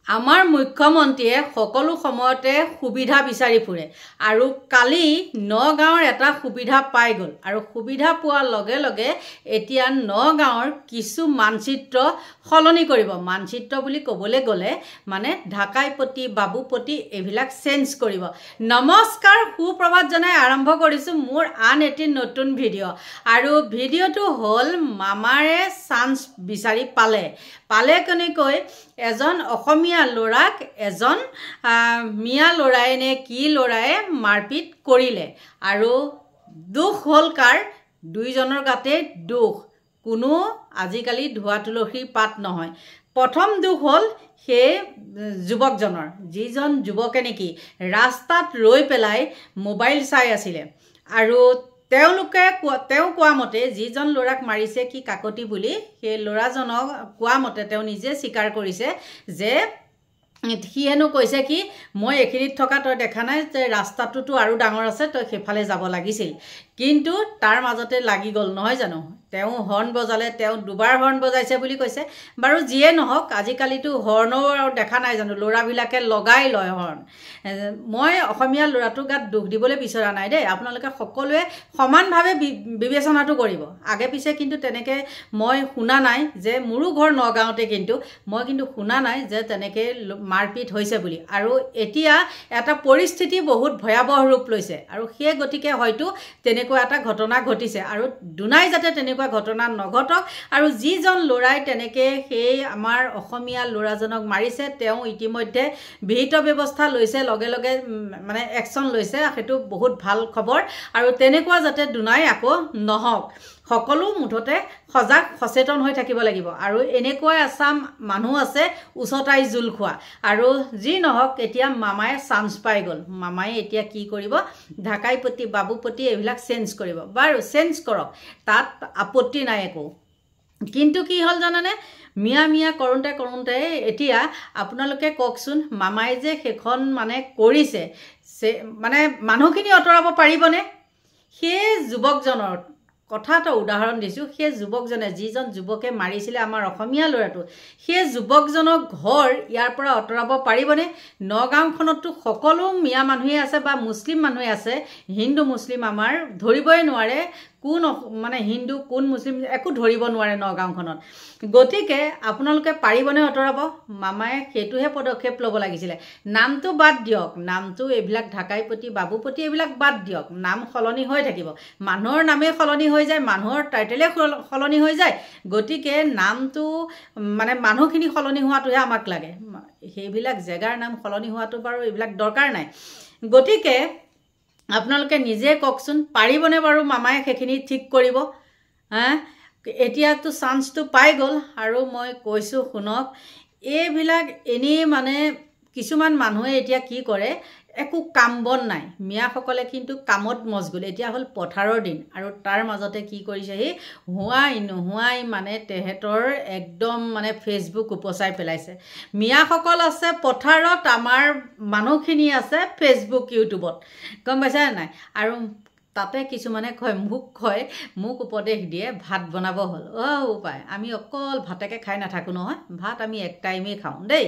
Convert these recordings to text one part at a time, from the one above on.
আমাৰ মুখ্যমন্ত্ৰীয়ে সকলো সময়তে সুবিধা বিচাৰি ফুৰে আৰু কালি নগাঁৱৰ এটা সুবিধা পাই গ'ল আৰু সুবিধা পোৱাৰ লগে লগে এতিয়া নগাঁৱৰ কিছু মানচিত্ৰ সলনি কৰিব। মানচিত্ৰ বুলি ক'বলৈ গ'লে মানে ঢাকাইপতি, বাবুপতি এইবিলাক চেঞ্জ কৰিব। নমস্কাৰ, সুপ্ৰভাত জনাই আৰম্ভ কৰিছোঁ মোৰ আন এটি নতুন ভিডিঅ'। আৰু ভিডিঅ'টো হ'ল মামাৰে চান্স বিচাৰি পালে। পালে কেনেকৈ? এজন অসমীয়া ল'ৰাক এজন মিয়া ল'ৰাই নে কি ল'ৰাই মাৰপিট কৰিলে আৰু দুখ হ'ল কাৰ? দুইজনৰ গাতে দুখ, কোনো আজিকালি ধোৱা তুলসীৰ পাত নহয়। প্ৰথম দুখ হ'ল সেই যুৱকজনৰ, যিজন যুৱকে নেকি ৰাস্তাত ৰৈ পেলাই মোবাইল চাই আছিলে। আৰু তেওঁলোকে কোৱা, তেওঁ কোৱা মতে যিজন ল'ৰাক মাৰিছে কি কাকতি বুলি, সেই ল'ৰাজনক কোৱা মতে তেওঁ নিজে স্বীকাৰ কৰিছে যে সি হেনো কৈছে কি, মই এইখিনিত থকা তই দেখা নাই যে ৰাস্তাটোতো আৰু ডাঙৰ আছে, তই সেইফালে যাব লাগিছিল। কিন্তু তাৰ মাজতে লাগি গ'ল নহয় জানো? তেওঁ হৰ্ণ বজালে, তেওঁ দুবাৰ হৰ্ণ বজাইছে বুলি কৈছে। বাৰু যিয়ে নহওক, আজিকালিতো হৰ্ণো আৰু দেখা নাই জানো, ল'ৰাবিলাকে লগাই লয় হৰ্ণ। মই অসমীয়া ল'ৰাটোৰ গাত দুখ দিবলৈ বিচৰা নাই দেই, আপোনালোকে সকলোৱে সমানভাৱে বিবেচনাটো কৰিব। আগে পিছে কিন্তু তেনেকৈ মই শুনা নাই যে, মোৰো ঘৰ নগাঁৱতে, কিন্তু মই কিন্তু শুনা নাই যে তেনেকৈ মাৰপিট হৈছে বুলি। আৰু এতিয়া এটা পৰিস্থিতি বহুত ভয়াৱহ ৰূপ লৈছে আৰু সেই গতিকে হয়তো তেনেকুৱা এটা ঘটনা ঘটিছে। আৰু দুনাই যাতে তেনেকুৱা ঘটনা নঘটক। আৰু যিজন ল'ৰাই তেনেকৈ সেই আমাৰ অসমীয়া ল'ৰাজনক মাৰিছে, তেওঁ ইতিমধ্যে বিহিত ব্যৱস্থা লৈছে, লগে লগে মানে একশ্যন লৈছে, সেইটো বহুত ভাল খবৰ। আৰু তেনেকুৱা যাতে দুনাই আকৌ নহওক, সকলো মুঠতে সজাগ সচেতন হৈ থাকিব লাগিব। আৰু এনেকুৱা এচাম মানুহ আছে উচতাই জোল খোৱা। আৰু যি নহওক, এতিয়া মামায়ে চান্স পাই গ'ল। মামায়ে এতিয়া কি কৰিব? ঢাকাইপতি, বাবুপতি এইবিলাক চেঞ্জ কৰিব। বাৰু চেঞ্জ কৰক, তাত আপত্তি নাই একো। কিন্তু কি হ'ল জানানে? মিয়া মিয়া কৰোঁতে কৰোঁতে এতিয়া আপোনালোকে কওকচোন, মামাই যে সেইখন মানে কৰিছে, মানে মানুহখিনি আঁতৰাব পাৰিবনে? সেই যুৱকজনৰ কথা এটা উদাহৰণ দিছোঁ। সেই যুৱকজনে, যিজন যুৱকে মাৰিছিলে আমাৰ অসমীয়া ল'ৰাটো, সেই যুৱকজনৰ ঘৰ ইয়াৰ পৰা আঁতৰাব পাৰিবনে? নগাঁওখনততো সকলো মিয়া মানুহেই আছে বা মুছলিম মানুহে আছে, হিন্দু মুছলিম আমাৰ ধৰিবই নোৱাৰে, কোন মানে হিন্দু কোন মুছলিম একো ধৰিব নোৱাৰে নগাঁওখনত। গতিকে আপোনালোকে পাৰিবনে আঁতৰাব? মামায়ে সেইটোহে পদক্ষেপ ল'ব লাগিছিলে। নামটো বাদ দিয়ক, নামটো এইবিলাক ঢাকাইপতি, বাবুপতি এইবিলাক বাদ দিয়ক, নাম সলনি হৈ থাকিব, মানুহৰ নামেই সলনি হৈ যায়, মানুহৰ টাইটেলে সলনি হৈ যায়। গতিকে নামটো মানে মানুহখিনি সলনি হোৱাটোহে আমাক লাগে, সেইবিলাক জেগাৰ নাম সলনি হোৱাটো বাৰু এইবিলাক দৰকাৰ নাই। গতিকে আপোনালোকে নিজে কওকচোন, পাৰিবনে বাৰু মামায়ে সেইখিনি ঠিক কৰিব? হা, এতিয়াতো চান্সটো পাই গ'ল। আৰু মই কৈছোঁ শুনক, এইবিলাক এনেই মানে কিছুমান মানুহে এতিয়া কি কৰে, একো কাম বন নাই, মিয়াসকলে কিন্তু কামত মচগুল। এতিয়া হ'ল পথাৰৰ দিন আৰু তাৰ মাজতে কি কৰিছে, সি হোৱাই নোহোৱাই মানে তেহেঁতৰ একদম মানে ফেচবুক উপচাই পেলাইছে। মিয়াসকল আছে পথাৰত, আমাৰ মানুহখিনি আছে ফেচবুক ইউটিউবত, গম পাইছে নাই? আৰু তাতে কিছুমানে কয়, মোক কয়, মোক উপদেশ দিয়ে ভাত বনাব হ'ল। অ' উপায়, আমি অকল ভাতকে খাই নাথাকোঁ নহয়, ভাত আমি এক টাইমেই খাওঁ দেই।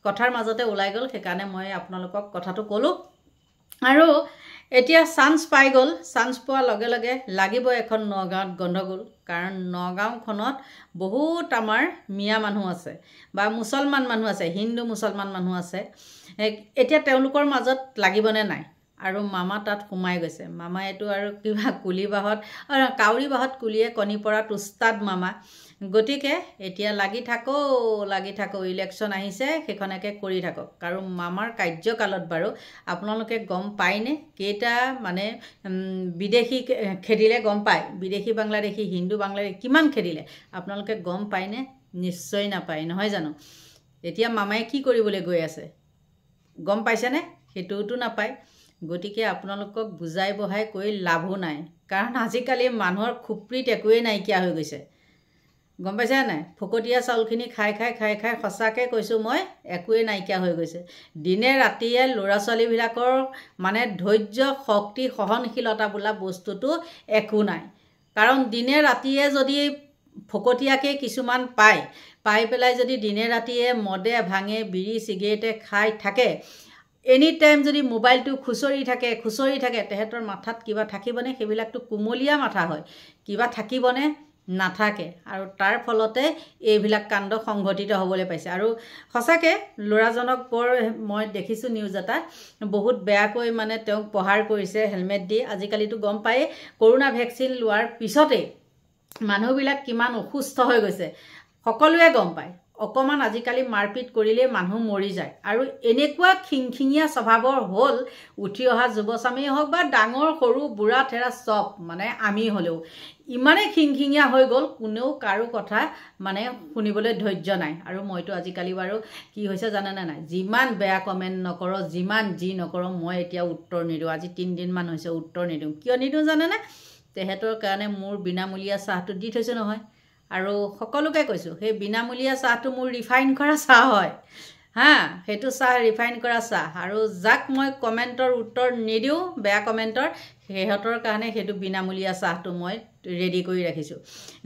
কথাৰ মাজতে ওলাই গ'ল, সেইকাৰণে মই আপোনালোকক কথাটো ক'লোঁ। আৰু এতিয়া চান্স পাই গ'ল, চান্স পোৱাৰ লগে লগে লাগিব এখন নগাঁৱত গণ্ডগোল। কাৰণ নগাঁওখনত বহুত আমাৰ মিয়া মানুহ আছে বা মুছলমান মানুহ আছে, হিন্দু মুছলমান মানুহ আছে। এতিয়া তেওঁলোকৰ মাজত লাগিবনে নাই? আৰু মামা তাত সোমাই গৈছে। মামায়েতো আৰু কিবা কুলি বাঁহত, কাউৰী বাঁহত কুলিয়ে কণী পৰাত উস্তাদ মামা। গতিকে এতিয়া লাগি থাকো, লাগি থাকো, ইলেকশ্যন আহিছে, সেইখনকে কৰি থাকক। আৰু মামাৰ কাৰ্যকালত বাৰু আপোনালোকে গম পায়নে কেইটা মানে বিদেশী খেদিলে? গম পায়? বিদেশী বাংলাদেশী, হিন্দু বাংলাদেশী কিমান খেদিলে আপোনালোকে গম পায়নে? নিশ্চয় নাপায়, নহয় জানো? এতিয়া মামায়ে কি কৰিবলৈ গৈ আছে গম পাইছেনে? সেইটোতো নাপায়। গতিকে আপোনালোকক বুজাই বঢ়াই কৈ লাভো নাই, কাৰণ আজিকালি মানুহৰ খুপৰিত একোৱেই নাইকিয়া হৈ গৈছে, গম পাইছে নাই? ফকতীয়া চাউলখিনি খাই খাই খাই খাই সঁচাকৈ কৈছোঁ মই, একোৱেই নাইকিয়া হৈ গৈছে। দিনে ৰাতিয়ে ল'ৰা ছোৱালীবিলাকৰ মানে ধৈৰ্য শক্তি সহনশীলতা বোলা বস্তুটো একো নাই। কাৰণ দিনে ৰাতিয়ে যদি ফকতীয়াকৈ কিছুমান পায়, পাই পেলাই যদি দিনে ৰাতিয়ে মদে ভাঙে বিড়ি চিগাৰেটে খাই থাকে, এনি টাইম যদি মোবাইলটো খুচৰি থাকে, তেহেঁতৰ মাথাত কিবা থাকিবনে? সেইবিলাকতো কুমলীয়া মাথা হয়, কিবা থাকিবনে? নাথাকে। আৰু তাৰ ফলতে এইবিলাক কাণ্ড সংঘটিত হ'বলৈ পাইছে। আৰু সঁচাকৈ ল'ৰাজনক বৰ মই দেখিছোঁ নিউজ এটা, বহুত বেয়াকৈ মানে তেওঁক প্ৰহাৰ কৰিছে হেলমেট দি। আজিকালিতো গম পায়েই কৰোণা ভেকচিন লোৱাৰ পিছতেই মানুহবিলাক কিমান অসুস্থ হৈ গৈছে, সকলোৱে গম পায়। অকণমান আজিকালি মাৰপিট কৰিলেই মানুহ মৰি যায়। আৰু এনেকুৱা খিংখিঙীয়া স্বভাৱৰ হ'ল উঠি অহা যুৱচামেই হওক বা ডাঙৰ সৰু বুঢ়া থেৰা চব, মানে আমি হ'লেও ইমানেই খিংখিঙীয়া হৈ গ'ল, কোনেও কাৰো কথা মানে শুনিবলৈ ধৈৰ্য নাই। আৰু মইতো আজিকালি বাৰু কি হৈছে জানেনে নাই, যিমান বেয়া কমেণ্ট নকৰ, যিমান যি নকৰ, মই এতিয়া উত্তৰ নিদিওঁ। আজি 3 দিনমান হৈছে উত্তৰ নিদিওঁ। কিয় নিদিওঁ জানেনে? তেহেঁতৰ কাৰণে মোৰ বিনামূলীয়া চাহটো দি থৈছোঁ নহয়। আৰু সকলোকে কৈছোঁ, সেই বিনামূলীয়া চাহটো মোৰ ৰিফাইন কৰা চাহ হয়, হা, সেইটো চাহ ৰিফাইন কৰা চাহ। আৰু যাক মই কমেণ্টৰ উত্তৰ নিদিওঁ, বেয়া কমেণ্টৰ, সিহঁতৰ কাৰণে সেইটো বিনামূলীয়া চাহটো মই ৰেডি কৰি ৰাখিছোঁ।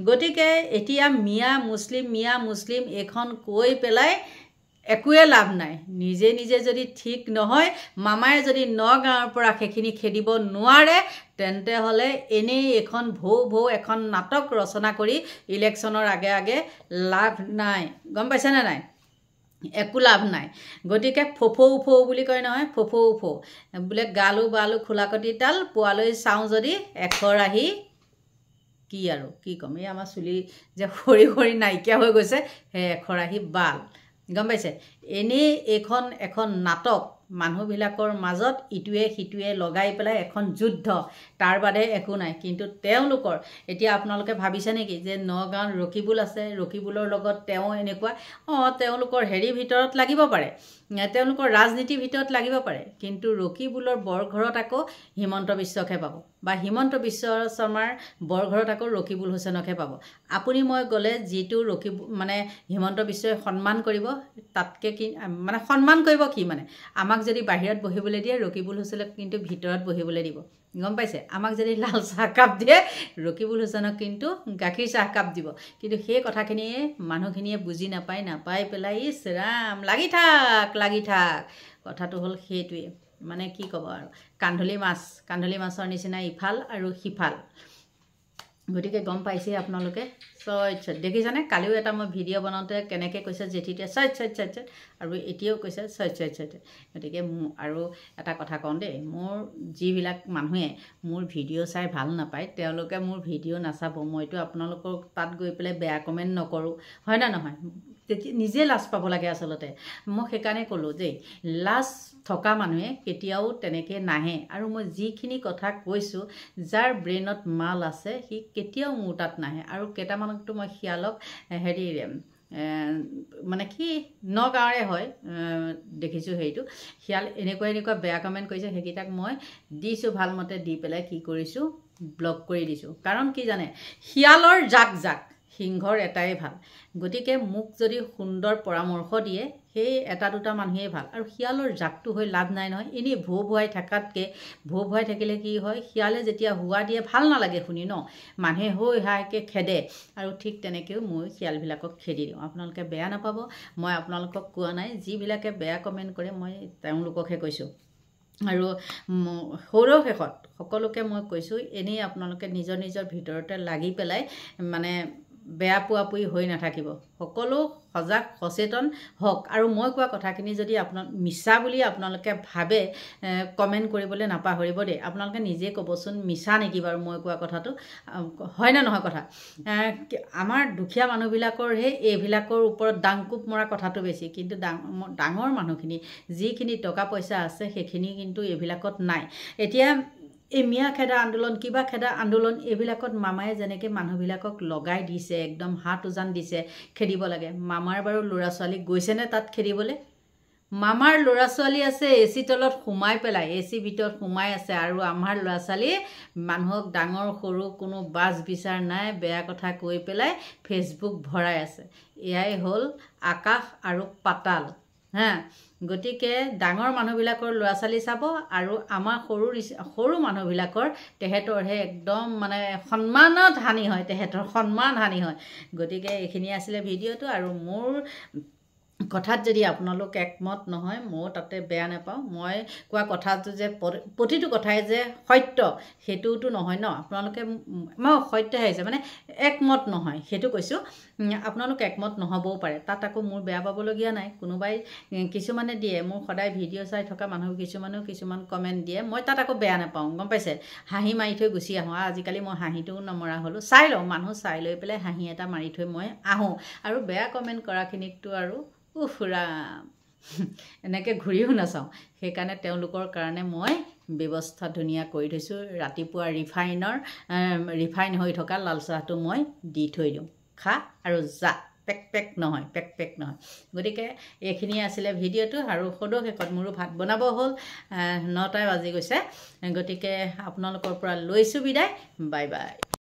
গতিকে এতিয়া মিয়া মুছলিম মিয়া মুছলিম এইখন কৈ পেলাই একোৱে লাভ নাই। নিজে নিজে যদি ঠিক নহয়, মামাই যদি নগাঁৱৰ পৰা সেইখিনি খেদিব নোৱাৰে, তেন্তে হ'লে এনেই এইখন ভৌ ভৌ এখন নাটক ৰচনা কৰি ইলেকশ্যনৰ আগে আগে লাভ নাই। গম পাইছেনে নাই? একো লাভ নাই। গতিকে ফফৌ ফৌ বুলি কয় নহয়, ফফৌ ফৌ বোলে, গালো বালো খোলাকটি তাল পোৱালৈ চাওঁ যদি এখৰাহি কি আৰু কি ক'ম, এই আমাৰ চুলি যে সৰি সৰি নাইকিয়া হৈ গৈছে, সেই এখৰাহি বাল। গম পাইছে? এনেই এইখন এখন নাটক, মানুহবিলাকৰ মাজত ইটোৱে সিটোৱে লগাই পেলাই এখন যুদ্ধ, তাৰ বাদে একো নাই। কিন্তু তেওঁলোকৰ এতিয়া আপোনালোকে ভাবিছে নেকি যে নগাঁৱত ৰকিবুল আছে, ৰকিবুলৰ লগত তেওঁ এনেকুৱা, অঁ, তেওঁলোকৰ হেৰিৰ ভিতৰত লাগিব পাৰে, তেওঁলোকৰ ৰাজনীতিৰ ভিতৰত লাগিব পাৰে, কিন্তু ৰকিবুলৰ বৰঘৰত আকৌ হিমন্ত বিশ্বকহে পাব, বা হিমন্ত বিশ্ব শৰ্মাৰ বৰঘৰত আকৌ ৰকিবুল হুছেইনকহে পাব। আপুনি মই গ'লে যিটো ৰকিব মানে হিমন্ত বিশ্বই সন্মান কৰিব, তাতকৈ কি মানে সন্মান কৰিব কি মানে, আমাক যদি বাহিৰত বহিবলৈ দিয়ে, ৰকিবুল হুছেইনক কিন্তু ভিতৰত বহিবলৈ দিব। গম পাইছে? আমাক যদি লাল চাহকাপ দিয়ে, ৰকিবুল হুছেইনক কিন্তু গাখীৰ চাহকাপ দিব। কিন্তু সেই কথাখিনিয়ে মানুহখিনিয়ে বুজি নাপায়, নাপাই পেলাই ইছ ৰাম লাগি থাক লাগি থাক। কথাটো হ'ল সেইটোৱে, মানে কি ক'ব আৰু, কান্ধুলি মাছ, কান্ধুলি মাছৰ নিচিনা ইফাল আৰু সিফাল। গতিকে গম পাইছেই আপোনালোকে। ছয় ছয় দেখিছেনে? কালিও এটা মই ভিডিঅ' বনাওঁতে কেনেকৈ কৈছে জেঠীটোৱে, ছয় ছয় ছয় ছয়, আৰু এতিয়াও কৈছে ছয় ছয় ছয় ছয়। গতিকে আৰু এটা কথা কওঁ দেই, মোৰ যিবিলাক মানুহে মোৰ ভিডিঅ' চাই ভাল নাপায়, তেওঁলোকে মোৰ ভিডিঅ' নাচাব। মইতো আপোনালোকক তাত গৈ পেলাই বেয়া কমেণ্ট নকৰোঁ, হয় নে নহয়? তেতিয়া নিজে লাজ পাব লাগে আচলতে। মই সেইকাৰণে ক'লোঁ দেই, লাজ থকা মানুহে কেতিয়াও তেনেকৈ নাহে। আৰু মই যিখিনি কথা কৈছোঁ, যাৰ ব্ৰেইনত মাল আছে সি কেতিয়াও মোৰ তাত নাহে। আৰু কেইটামানকতো মই শিয়ালক হেৰি মানে কি নগাঁৱৰে হয় দেখিছোঁ, হেৰিটো শিয়াল এনেকুৱা এনেকুৱা বেয়া কমেণ্ট কৰিছে, সেইকেইটাক মই দিছোঁ ভালমতে, দি পেলাই কি কৰিছোঁ, ব্লক কৰি দিছোঁ। কাৰণ কি জানে, শিয়ালৰ জাক জাক, সিংহৰ এটাই ভাল। গতিকে মোক যদি সুন্দৰ পৰামৰ্শ দিয়ে, সেই এটা দুটা মানুহেই ভাল। আৰু শিয়ালৰ জাকটো হৈ লাভ নাই নহয়, এনেই ভৌ ভুৱাই থকাতকৈ, ভৌ ভুৱাই থাকিলে কি হয়, শিয়ালে যেতিয়া হোৱা দিয়ে ভাল নালাগে শুনি ন, মানুহে হৈ হাইকৈ খেদে। আৰু ঠিক তেনেকৈও মই শিয়ালবিলাকক খেদি দিওঁ। আপোনালোকে বেয়া নাপাব, মই আপোনালোকক কোৱা নাই, যিবিলাকে বেয়া কমেণ্ট কৰে মই তেওঁলোককহে কৈছোঁ। আৰু সৌৰ শেষত সকলোকে মই কৈছোঁ, এনেই আপোনালোকে নিজৰ নিজৰ ভিতৰতে লাগি পেলাই মানে বেয়া পোৱা পুই হৈ নাথাকিব, সকলো সজাগ সচেতন হওক। আৰু মই কোৱা কথাখিনি যদি আপোনাক মিছা বুলি আপোনালোকে ভাবে, কমেণ্ট কৰিবলৈ নাপাহৰিব দেই। আপোনালোকে নিজে ক'বচোন মিছা নেকি বাৰু মই কোৱা কথাটো, হয়নে নহয় কথা? আমাৰ দুখীয়া মানুহবিলাকৰহে এইবিলাকৰ ওপৰত দাংকোপ মৰা কথাটো বেছি, কিন্তু ডাঙৰ মানুহখিনি যিখিনি টকা পইচা আছে সেইখিনি কিন্তু এইবিলাকত নাই। এতিয়া এই মিয়া খেদা আন্দোলন, কিবা খেদা আন্দোলন, এইবিলাকত মামায়ে যেনেকৈ মানুহবিলাকক লগাই দিছে, একদম হাত উজান দিছে খেদিব লাগে। মামাৰ বাৰু ল'ৰা ছোৱালী গৈছেনে তাত খেদিবলৈ? মামাৰ ল'ৰা ছোৱালী আছে এ চি তলত সোমাই পেলাই, এ চিৰ ভিতৰত সোমাই আছে। আৰু আমাৰ ল'ৰা ছোৱালী মানুহক ডাঙৰ সৰু কোনো বাছ বিচাৰ নাই, বেয়া কথা কৈ পেলাই ফেচবুক ভৰাই আছে। এয়াই হ'ল আকাশ আৰু পাতাল। হা, গতিকে ডাঙৰ মানুহবিলাকৰ ল'ৰা ছোৱালী চাব আৰু আমাৰ সৰু সৰু মানুহবিলাকৰ তেহেঁতৰহে একদম মানে সন্মানত হানি হয়, তেহেঁতৰ সন্মান হানি হয়। গতিকে এইখিনি আছিলে ভিডিঅ'টো। আৰু মোৰ কথাত যদি আপোনালোক একমত নহয়, ময়ো তাতে বেয়া নাপাওঁ। মই কোৱা কথাটো যে প্ৰতিটো কথাই যে সত্য সেইটোতো নহয় ন। আপোনালোকে মই সত্যহে আহিছে মানে একমত নহয় সেইটো কৈছোঁ, আপোনালোক একমত নহ'বও পাৰে, তাত আকৌ মোৰ বেয়া পাবলগীয়া নাই। কোনোবাই কিছুমানে দিয়ে, মোৰ সদায় ভিডিঅ' চাই থকা মানুহ কিছুমানেও কিছুমান কমেণ্ট দিয়ে, মই তাত আকৌ বেয়া নাপাওঁ, গম পাইছে? হাঁহি মাৰি থৈ গুচি আহোঁ। আৰু আজিকালি মই হাঁহিটোও নমৰা হ'লোঁ, চাই লওঁ মানুহ, চাই লৈ পেলাই হাঁহি এটা মাৰি থৈ মই আহোঁ। আৰু বেয়া কমেণ্ট কৰাখিনিকতো আৰু উফ ৰাম, এনেকৈ ঘূৰিও নাচাওঁ। সেইকাৰণে তেওঁলোকৰ কাৰণে মই ব্যৱস্থা ধুনীয়া কৰি থৈছোঁ। ৰাতিপুৱা ৰিফাইন হৈ থকা লাল চাহটো মই দি থৈ দিওঁ, খা আৰু যা, পেক পেক নহয়, পেক পেক নহয়। গতিকে এইখিনিয়ে আছিলে ভিডিঅ'টো। আৰু সদৌ শেষত মোৰো ভাত বনাব হ'ল, 9টাই বাজি গৈছে। গতিকে আপোনালোকৰ পৰা লৈছোঁ বিদায়, বাই বাই।